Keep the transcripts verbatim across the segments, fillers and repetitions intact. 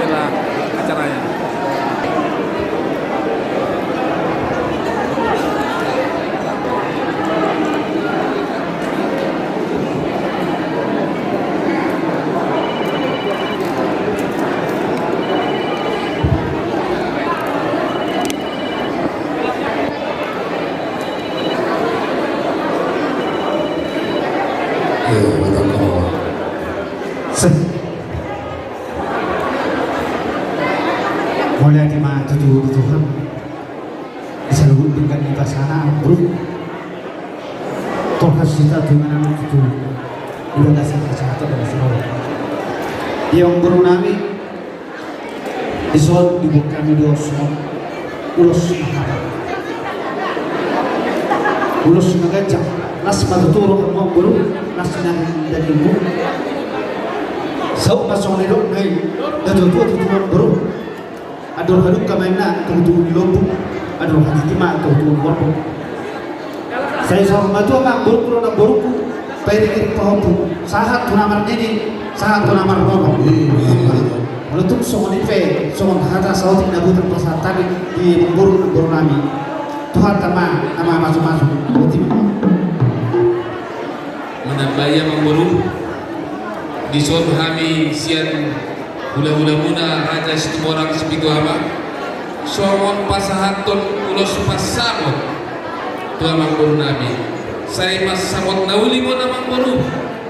Lah, acaranya. Seh. Mauliate ma tutu di Tuhan. Di saluhut denggan ni pasahat, bro. Tolhas hita tu inganan tutu. Udah kasih kesehatan dan semangat. Ia, amang boru nami. Dison dibuat hami do songon ulos na hata. Ulos na ganjang. Las ma tutu roha, amang boru, las ma dagingmu. Saut ma songon nidok nai natuatua tutu, amang boru. Andor hadungka ma inna togutogu ni lombu, andor hatiti ma togutogu ni horbo. Sai saur matua ma amang boru, amang boru, pairing-iring pahompu, sahat tu na marnini, sahat tu na marnono. Molo tung songon i pe, songon hata saotik na boi pasahat hami di amang boru, amang boru nami. Tuhanta ma na mamasumasu. Manambai, amang boru, dison hami sian hulahulamuna Raja Situmorang Sipitu Ama songon pasahathon ulos pansamot tu amang boru nami. Sai mansamot na uli ma on, amang boru,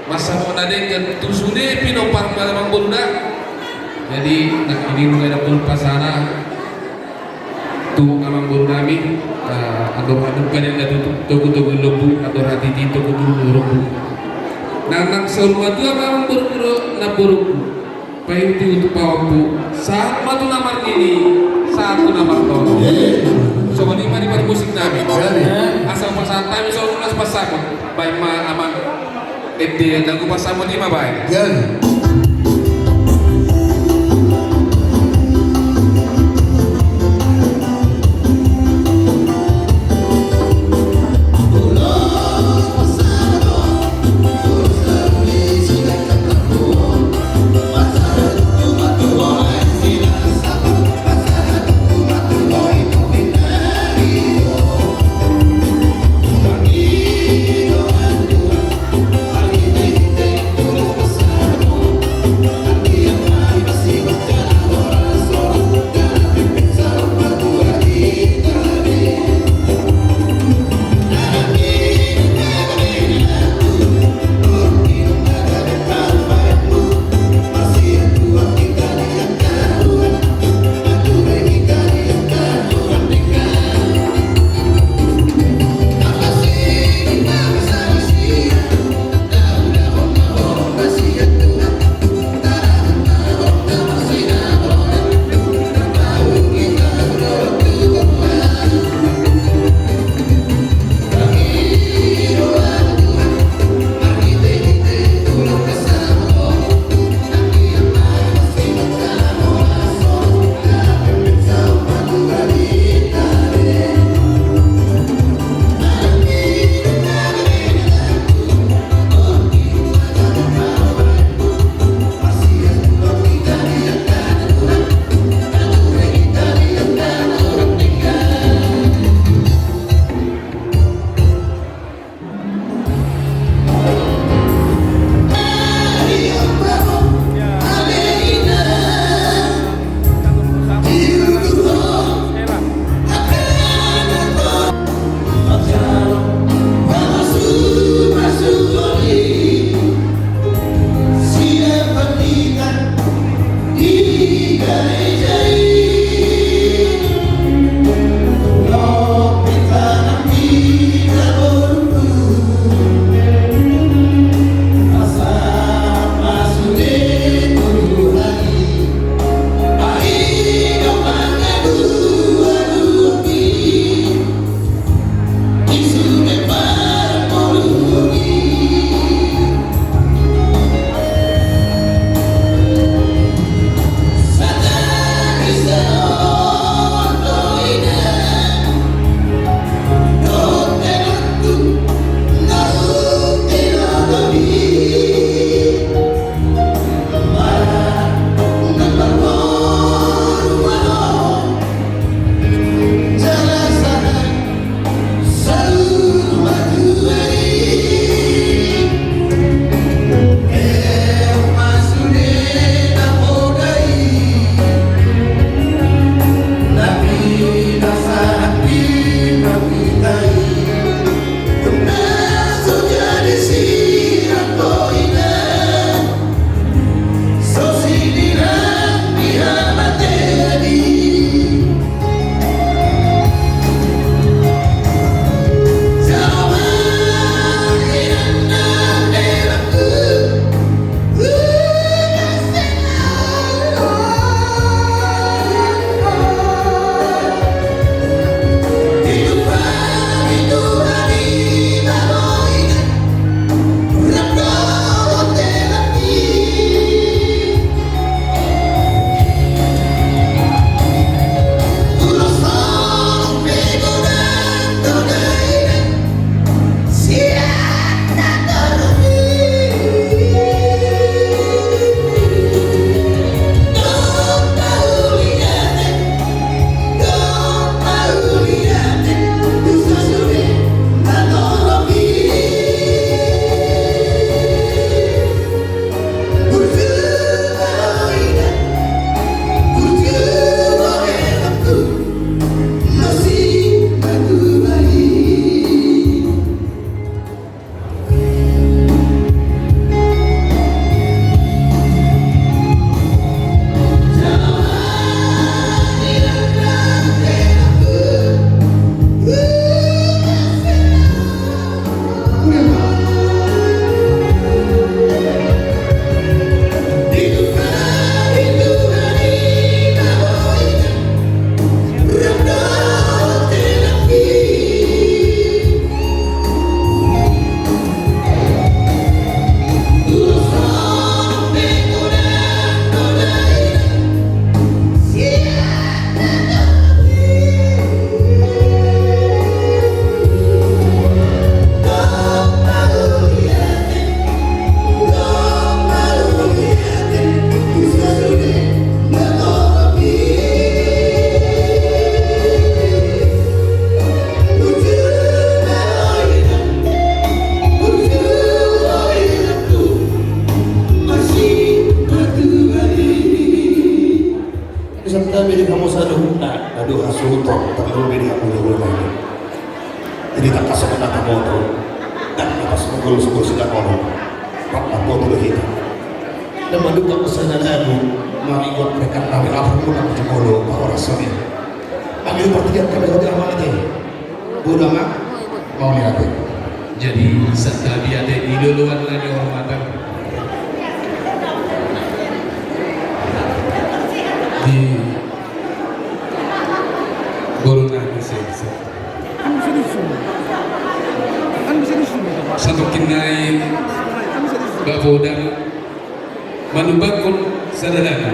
mansamot na denggan tu sude pinomparmuna, amang boru, da. Jadi nangkin i nunga dapot pasahat tu amang boru nami, eh, andor hadungka ninna tutu togutogu ni lombu, andor hatiti togutogu ni horbo. Nang, nang saur matua ma amang boru, amang boru, namborungku, paihuthut pahompu, sahat ma tu na marnini, sahat tu na marnono. Songon i ma di parmusik nami. Asa pasahat hami songon ulos pansamot. Baen ma, amang. Ende, lagu pansamot i ma baen. Santabi di hamu saluhutna, na do hasuhuton, tarlumobi di hamu na dua nami. Jadi tangkas ma na tamoto, ndang na pas mangolu sungkun sidaonon, rap na boto do hita. Na mandungkon sada lagu, mangihuthon rekan nami, ahu na jumolo, pahoras hami. Mangihuthon partingkian hami, roti amanat i. Boru ma, mauliate. Jadi, santabi ate di loloan na nihormatan. Di boru nami sesa. Kan bisa disun. Kan bisa disun. Satongkin nai, Bapa Odang. Manumbakkon sada lagu.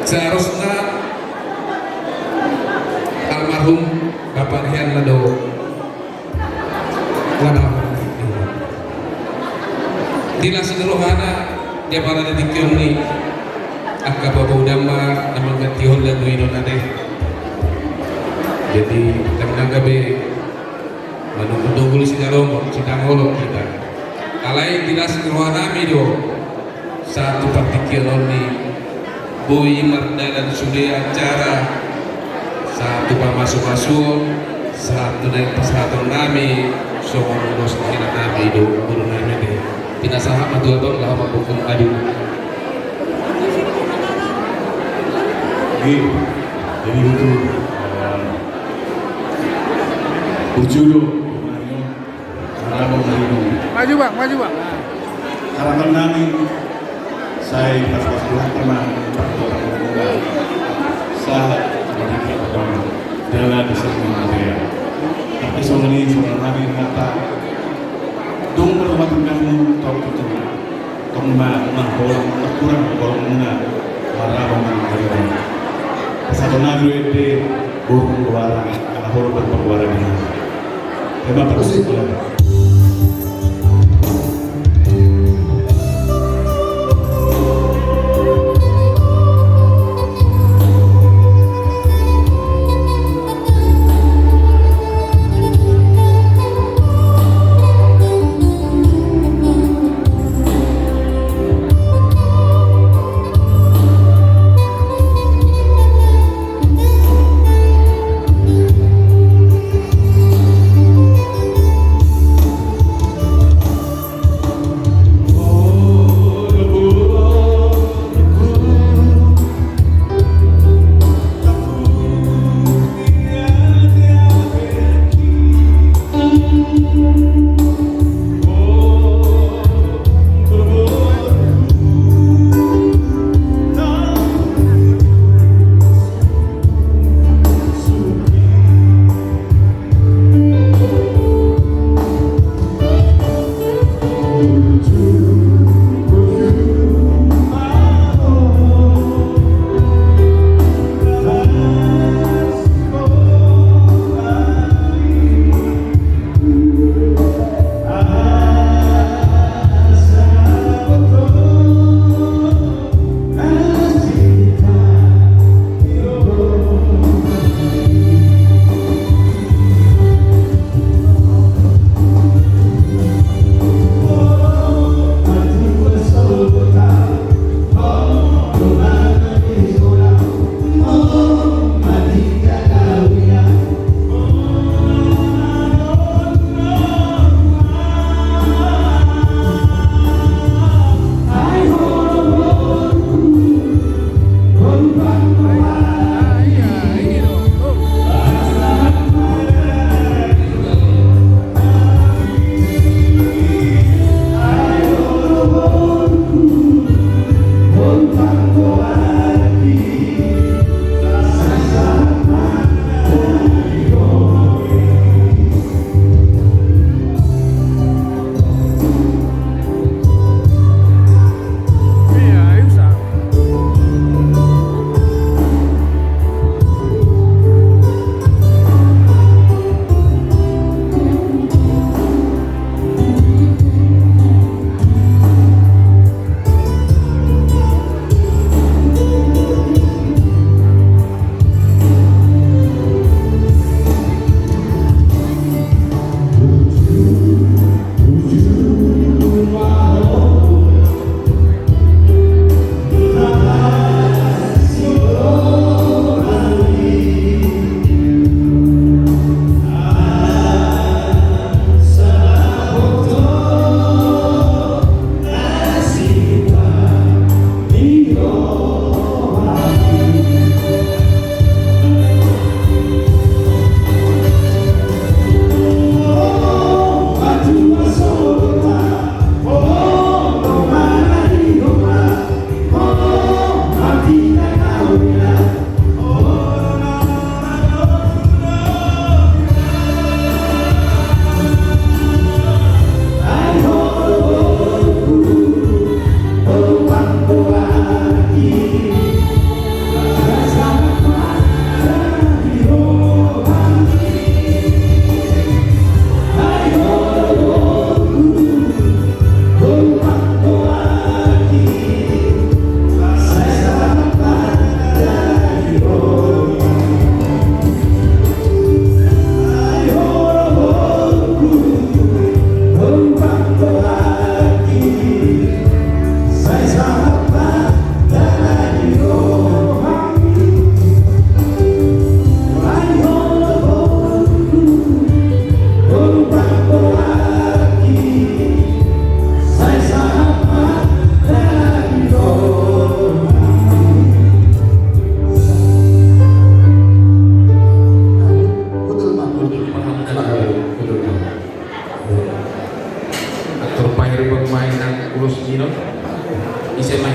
Seharusna almarhum Bapa Rian na do na di las ni rohana, di apala di tingki on ni angka Bapa Odang ma na manggantihon lagu i do nate. Jadi, tenang gabe. Manungkun do gulu sidalomon, sidangolon hita. Alai di las ni roha nami do, sahat tu partingkian on ni, boi mardalan sude acara, sahat tu pamasumasuon, sahat tu naeng pasahaton nami, songon ulos ni inang nami do, boru nami do. Pinasahat ma tu abang laho mambuat adu. Oke, jadi itu, eh, Uju do, Mario, Mario, Mario. Maju, Bang, maju, Bang. Harapan nami, sai pas-pas bulan pernah, sahat, dalan di sini, ya. Tapi songon i, songon nami, hata, dung berumah tangga, tau ketemu. Tong ma, ma, holan, kurang, holan, na, marabang, marabang. Satu nami, ede, burung, luaran, anak, holan, berpenguara, di. Terima kasih.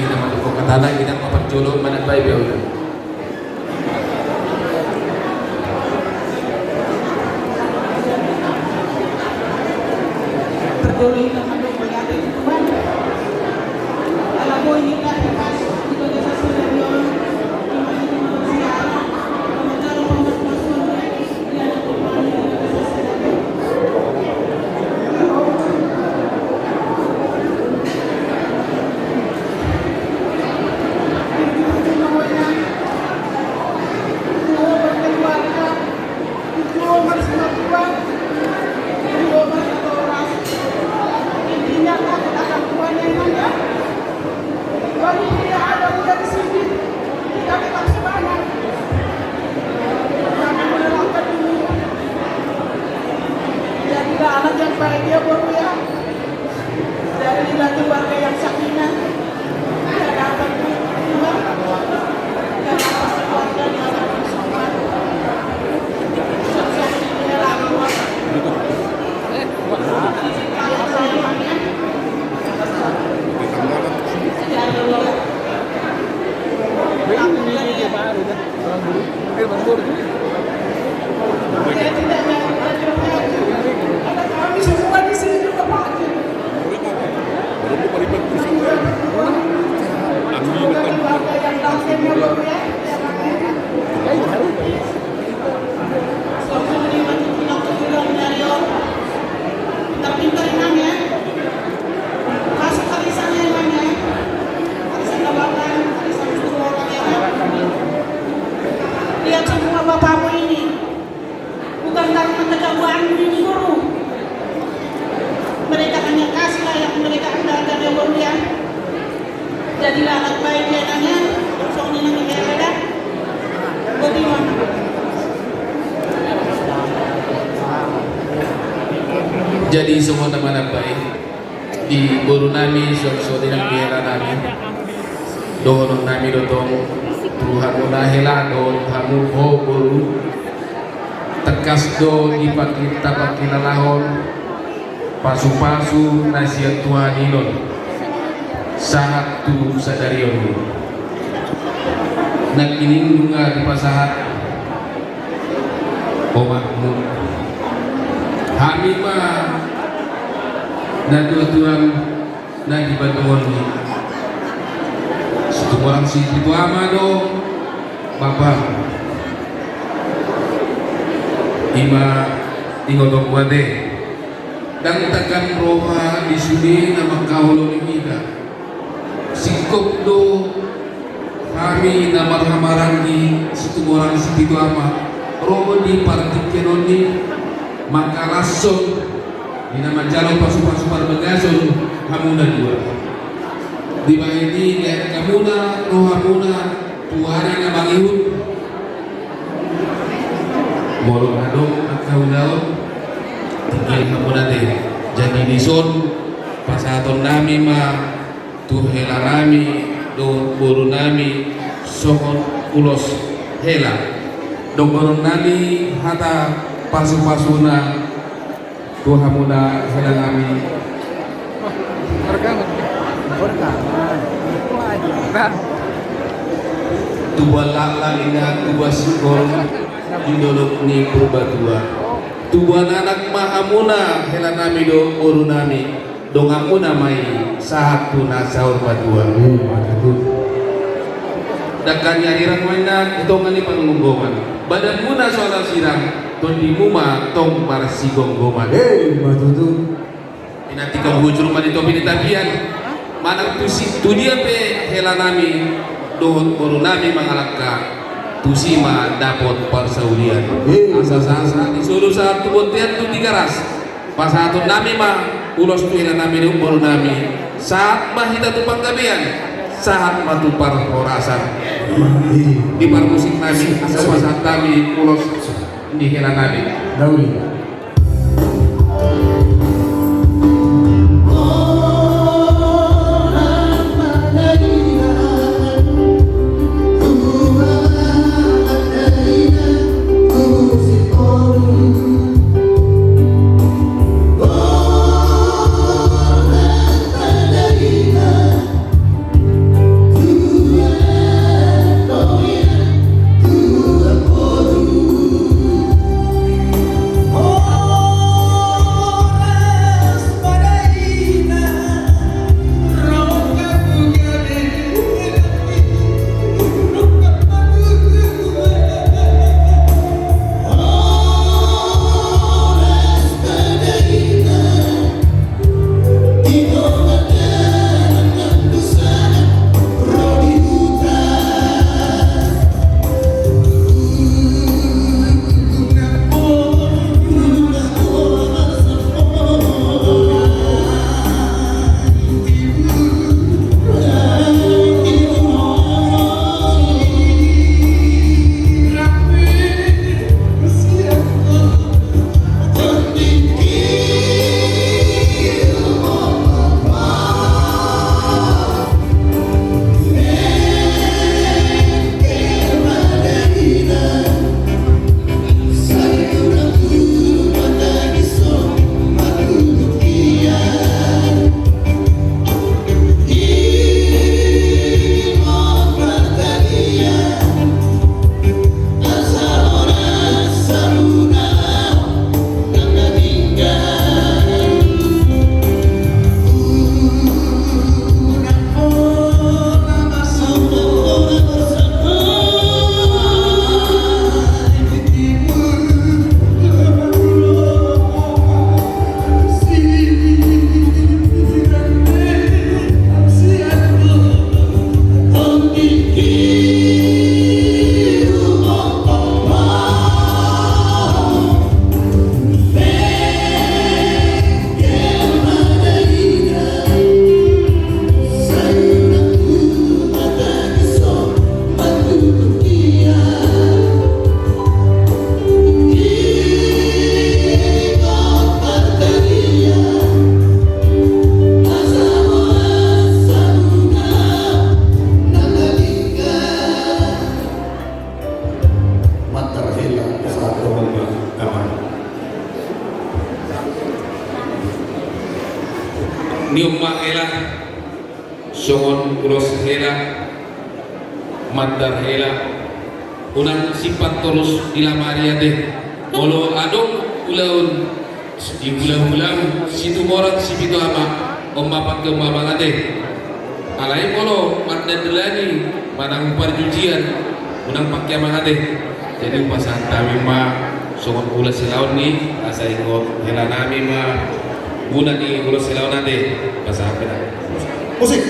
Nama tu kota tanah kita mau perjolo mana baik ya udah. Jadilah anak yang bahagia, boru ya. Jadilah keluarga yang sakinah. Jadilah keluarga yang Lihat semua bapakmu ini, bukan karena ketahuanmu ini, boru. Mereka hanya kasih lah yang mereka andalkan, ya, boru, ya. Jadilah anak baik ya, Nang, ya. Songon i nang, ya, ya. Boti, Nang. Jadi songon i ma anak baik di boru nami, songon i nang di hela nami. Dohonon nami do tong tu hamuna hela dohot hamu ho boru. Tangkas do dipangkilahon pasu-pasu na sian Tuhan i on sahat tu sadari on. Nangkining nunga dipasahat omakmu, hami ma na tuatua na di banua on i. Situmorang Sipitu Ama do bapa. I ma ingotonmu ate. Ndang tagan roha di sude na mangkaholongi hita. Singkop do hami na marhahamaranggi Situmorang Sipitu Ama ro di partingkian on i mangkalashon di na manjalo pasu-pasu parbagason hamuna dua. Dibahen i lehet hamuna rohamuna tu ari na mangihut. Molo adong angka ulaon, tinggal hamuna ate. Jadi dison pasahaton nami ma tu hela nami dohot boru nami songon ulos hela. Donghonon nami hata pasu-pasuna tu hamuna hela nami. Tubuan laklak inna tubuan singkoru di dolok ni Purbatua. Tubuan anak ma hamuna hela nami dohot boru nami. Donganmuna ma i sahat tu na saur matua. Dangka ni arirang ma inna di tonga ni panggonggoman. Badanmuna so ala sirang, tondimu ma tong marsigomgoman. Ima tutu. Pinantikhon hujur ma di topi ni tapian. Manang tu si, tu dia pe hela nami dohot boru nami mangalangka, tusi ma dapot parsaulian. Asa sahat-sahat ni solu, sahat tu bontean tu Tigaras. Pasahaton nami ma ulos tu hela nami dohot boru nami, sahat ma hita tu panggabean, sahat ma tu parhorasan. Di parmusik nami asa pasahat nami ulos ni hela nami. Mantar hela sahat tu Amang. Nion ma hela, songon ulos hela, mantar hela, unang simpan torus di lamari ate. Molo adong ulaon di hulahula, Situborang Sipitu Ama, on ma pangkeon ni Amang ate. Alai molo mandandani manang parjujian, unang pangke Amang ate. Jadi hupasahat hami ma songon ulos helaon i, asa ingot hela nami ma guna ni ulos helaon ate. Pasahat hela. Musik.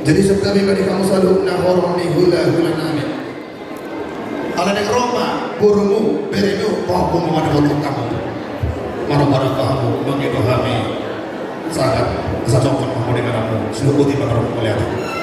Jadi songon i ma di hamu saluhutna horong ni hulahula nami. Ala naeng ro ma borumu, beremu, pahompu ma na boru hamu. Marhaha ma hamu, mangido hami. Sahat, asa tongtong hamu di haramu, saluhut i ma na ro mauliate.